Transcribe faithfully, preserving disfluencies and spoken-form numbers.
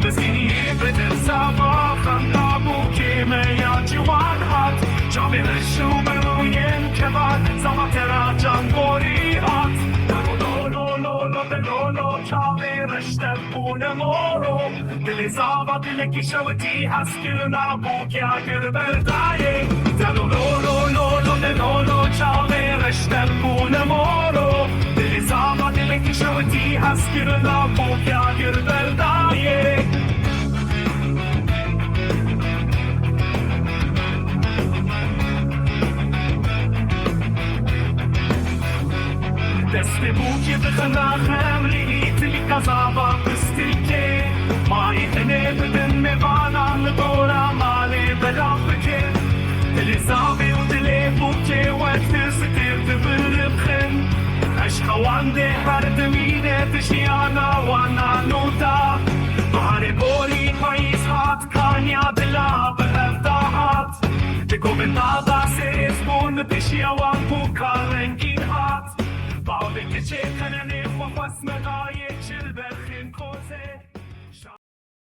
Mizgîniyê bi dil zava xanda bûkê me ya ciwan hat. Çavê reş û mirûyên kevan zava te ra can borî hat. Lo, lo, lo, lo, lo, lo, lo, çavê reş te bûne moro. Dilê zava dilekî şewitî hezkirina bûkê agir berdayê. Te lo, lo, lo, lo, lo, lo, lo, lo, çavê reş te bûne moro. Dilê zava dilekî şewitî hezkirina bûkê agir berdayê. Destê bûkê dixina xemrî, îtilî qezaba pistilkê. Mayê tenê bidin mêvanan li dora malê belav bikin. Dilê zavê û dilê bûkê wek tir stêr dibiribxin. Eşqa wan dê her dimîne di jiyana wan nanû da. Biharê borî payîz hat, kaniya dila bi hev da hat. Di govenda da sêz bûn, bi pêşiya wan bûka rengîn hat. Bavê keçê tenenê xwe xwest me dayê.